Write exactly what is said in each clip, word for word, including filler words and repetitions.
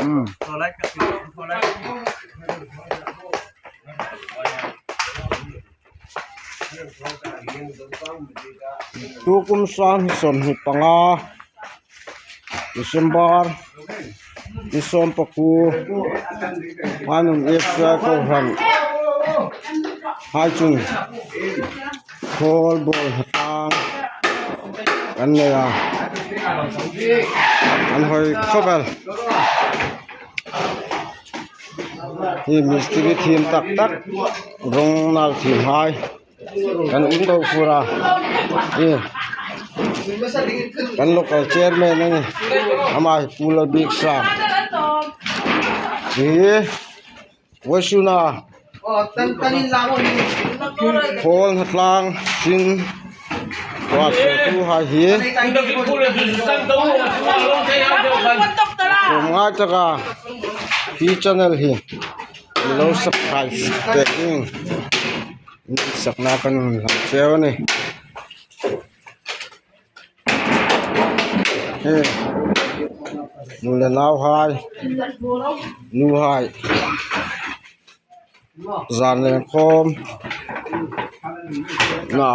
Hmm. Tukum sâng hni sawmhni panga December ni sawmpakuo, Hmar Nuom F C I kohran hai chun khawl bawlna tlâng kan nei a, an hoi khawp el. Hi mistiri thiem tak tak, rawng nal thiem hai. Kan um do fur a. Hi kan local chairman a nih. Ama hi Pu Lalbiksang. Hi vawisuna khawl hnatlâng sin, khuo sawtu hai hi. Kum ngai taka hi channel hi lo subscribe pek ding sakna kan hlan cheu a nih. He, nu le nauhai, nuhai, zan leng khawm na,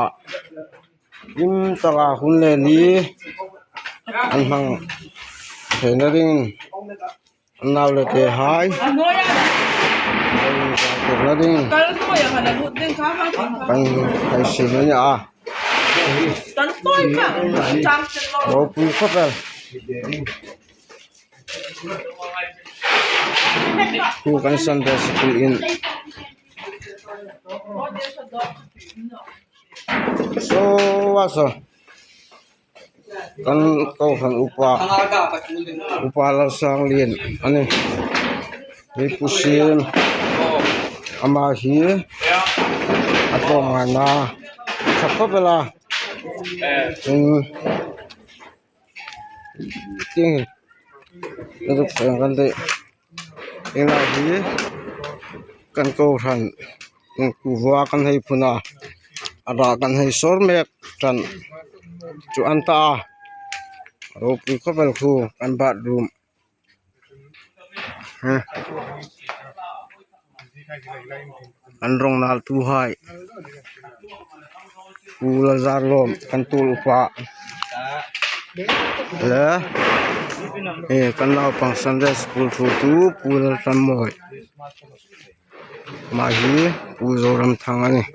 im taka hun le ni an hmang theina dingin, an nau le tehai, an zan theina dingin kan hei siem a nih a. Ropui khawp el. Khu kan Sunday School in. So, a so. Kan kohran upa, Upa Lalsanglien a nih. Hi Pu Siem, ama hi a tlawmngaina ṭha khawp el a. Hmm. Tieng hi, kan zuk seng kan tih. Hieng lai hi kan kohran, kan kuva kan hei phun a, a ra kan hei sawr mek ṭan chu a ni ta a. Ropui khawp el khu kan bathroom. Ha. An rawng naltuhai. Pu Lalzarlawm, kan tuol upa. Le, eh, kan naupang Sunday School thuoitu Pu Laltlammawi. Ama hi Pu Zoramthang a nih.